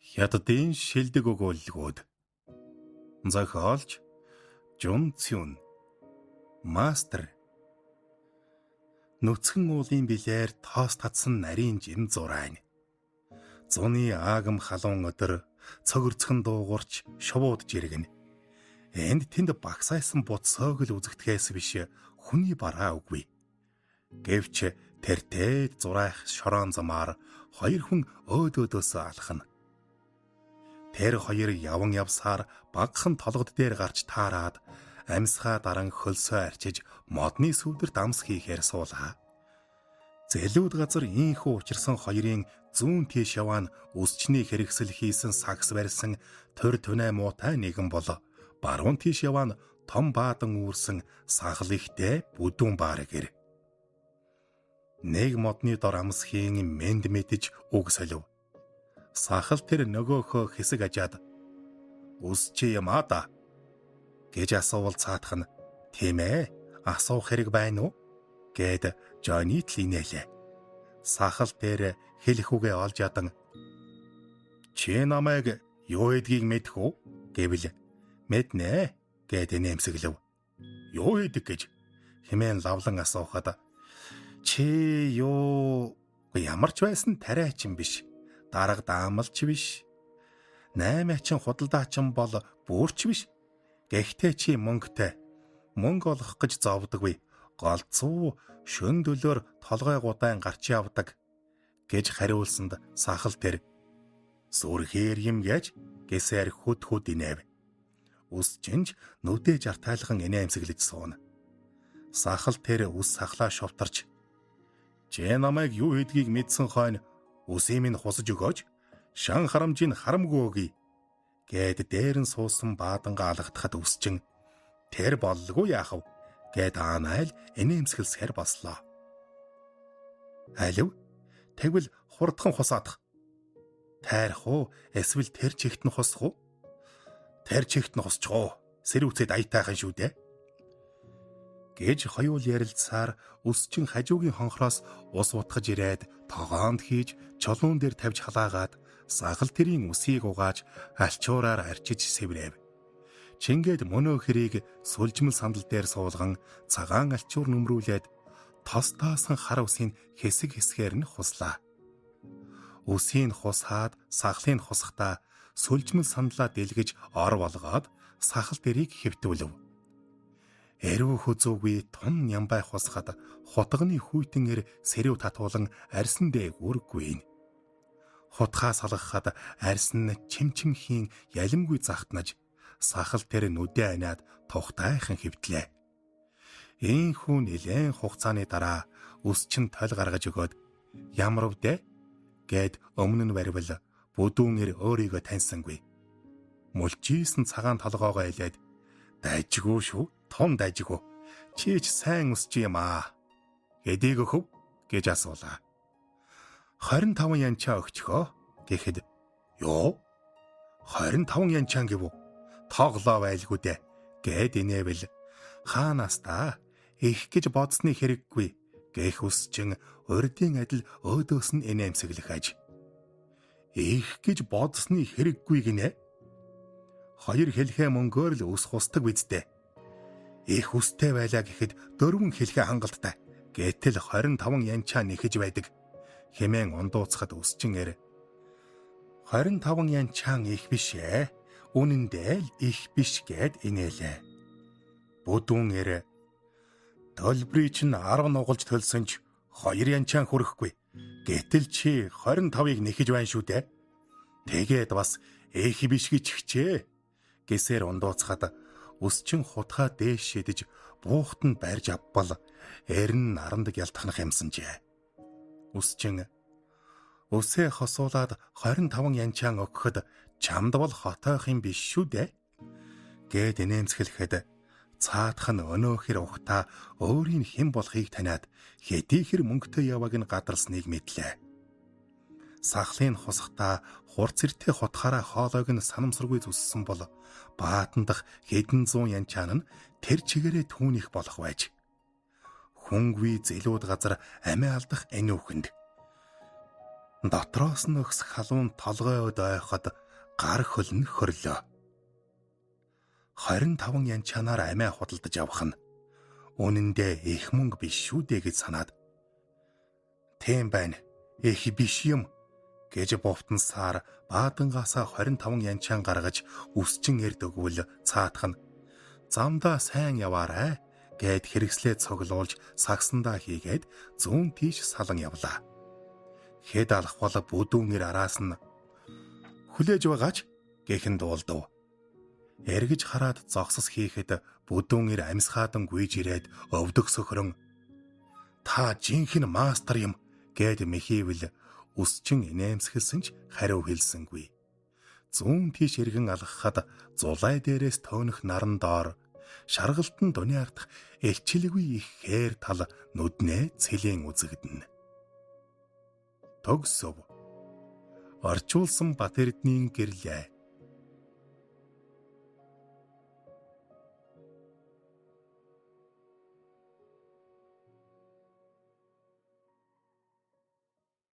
Хятадын шилдэг өгөөллгүүд. Зохиолч Жун Цюн. Мастер. Нүцгэн уулын билээр тоос татсан нарийн жим зурайн. Зуны аагам халуун өдөр цогөрцгөн дуугурч шувууд жиргэнэ. Энд тэнд багсайсан буцсоог л үзэгдэхээс биш хүний бараа үгүй. Гэвч тэртээ зурайх шорон замаар хоёр хүн өөд өөдөөс алхана. Тэр хоёр яван явсаар багахан толгод дээр гарч таарад амьсгаа даран хөлсөө арчиж модны сүүдэрт амс хийхээр суулаа. Зэлүүд газар ийхүү учирсан хоёрын зүүн тийш яваа нь үсчний хэрэгсэл хийсэн сагс барьсан төр түнэ муутай нэгэн бол баруун тийш яваа нь том баадан үүрсэн сахал ихтэй бүдүүн бааргэр. Нэг модны дор амсхийн мэнд мэдэж үг солив. Сахал тэр нөгөөхөө хэсэг ажаад "Үсчи юм аа да" гэж асуувал цаатах нь "Тийм ээ, асуух хэрэг байна уу?" гэд Жонит л инээлээ. Сахал дээр хэлэх үгээ олж ядан "Чи намайг юу гэдгийг мэдэх үү?" гэвэл "Мэднэ" гэд нэмсэглэв. "Юу хийдэг гэж?" хэмээн лавлан асуухад "Чи юу ямар ч байсан тариачин биш, дарга даамалч биш, наймаачин худалдаачин бол бүрч биш. Гэхдээ чи мөнгөтэй. Мөнгө олох гэж зовдоггүй. Голцуу шөн дөлөөр толгой гудаан гарч явдаг" гэж хариулсанд сахал тэр "Сүрхээр юм яаж" гэсээр хөд хөд инээв. Үс чинж нүдээ жартайлхан инээмсэглэж сууна. Сахал тэр үс сахлаа шовтарч "Чи намайг юу хийдгийг мэдсэн хойно үсийг минь хусаж өгөөч. Шан харамжийг харамгүй өгье" гэд дээр нь суусан баадангаа алгадахад үсчин "Тэр боллгүй яах вэ?" гэд аанайл инээмсэглэсээр бослоо. "Алив, тэгвэл хурдхан хусаадах. Тайрах уу, эсвэл тэр чигт нь хусах уу? Тэр чигт нь хусчих уу? Сэрүүцээд аятайхан шүү дээ" гэж хоёул ярилцсаар өсчин хажуугийн хонхроос ус утгаж ирээд тогоонд хийж чулуун дээр тавьж халаагаад сахал тэрийн үсийг угааж альчуураар арчиж сэврэв. Чингээд мөнөө хэрийг сүлжмэл сандал дээр суулган цагаан альчуур нүмрүүлээд тос тоосон хар үсийг хэсэг хэсгээр нь хуслаа. Үсийг хусаад сахлыг хусахдаа сүлжмэл сандлаа дэлгэж ор болгоод сахал дэрийг хэвтүүлв. Эрүү хүзүүгүй тун нямбай хусахад хутганы хүйтэн эр сэрүүн татуулан арьсан дээгүүргүй. Хутгаа салгахад арьс нь чимчимхийн ялимгүй захтнаж сахал тэр нүдээ аниад тухтайхан хэвтлээ. Ийхүү нэлээн хугацааны дараа өс чин тол гаргаж өгөөд "Ямар вдэ?" гэд өмнө нь баривал бүдүүн эр өөрийгөө таньсангүй. Мөлжийсэн цагаан толгоогоо илээд "Дайжгүй шүү, тун дайжгүй. Чи ч сайн өсч юм аа. Хэдийг өхөв?" гэж асуулаа. "25 янчаа өгчхөө" гэхэд "Юу? 25 янчаан гэв үү? Тоглоо байлгүй дээ" гэд инээвэл "Хаанаас та их гэж бодсны хэрэггүй" гэх өсчин урдын адил өөдөөс нь инээмсэглэх аж. "Их гэж бодсны хэрэггүй гинэ. Хоёр хэлхээ мөнгөөр л өс хусдаг биз дээ. Их үстэй байлаа гэхэд 4 хэлхээ хангалттай. Гэтэл 25 янчаа нэхэж байдаг" хэмээн ундууцахад өсчин эр "25 янчаан их биш ээ. Үнэн дээр л их биш" гэд инээлээ. Бүдүүн эр "Төлбөрийг чинь 10 нугалж төлсөн ч 2 янчаан хүрэхгүй. Гэтэл чи 25-ыг нэхэж байна шүү дээ. Тэгээд бас их биш гэж хчээ" гэсээр ундууцахад өсчин хутгаа дээш шидэж буухт нь барьж авбал эр нь нарандаг ялтахнах юмсанжээ. Өсчин "Өсөө хосуулаад 25 янчаан өгөхөд чамд бол хотоох юм биш шүү дээ" гэд инээмсэглэхэд цаадах нь өнөөхөр ухтаа өөрийн хэн болохыг таниад хэдийхэр мөнгөтэй явааг нь гадарсныг мэдлээ. Сахлын хусахтаа хурц эртээ хутгаараа хоолойг нь санамсаргүй зүссэн бол баатандах хэдэн зуун янчаан нь тэр чигээрээ түүнийх болох байж. Хүнгүй зэлүүд газар амиа алдах энүүхэнд. Дотроос нь өгсөх халуун толгой өд ойход гар хөл нь хөрлөө. 25 янчаанаар амиа худалдаж авах нь үнэндээ их мөнгө биш шүү дээ гэж санаад, "Тийм байна. Их биш юм" гэж бовтонсаар баадангаасаа 25 янчаан гаргаж үсчин эрд өгвөл цаатах нь "Замдаа сайн яваарай" гэд хэрэгслээ цоглуулж сагсандаа хийгээд зүүн тийш салан явлаа. Хэд алах бол бүдүүн эр араас нь "Хүлээж байгаач" гэхэн дуулдав. Эргэж хараад зогсос хийхэд бүдүүн эр амьсгаадан гүйж ирээд өвдөх сөхрөн "Та жинхэнэ мастер юм" гэд мэхийвэл үсчин инээмсэглэсэн ч хариу хэлсэнгүй. Зүүн тийш эргэн алхахад зулай дээрээс төөнөх наран доор шаргалтан дуниардах элчилгүй их хээр тал нүднээ цэлийн үзэгдэнэ. Төгсөв. Орчуулсан Бат Эрдэнийн гэрлээ.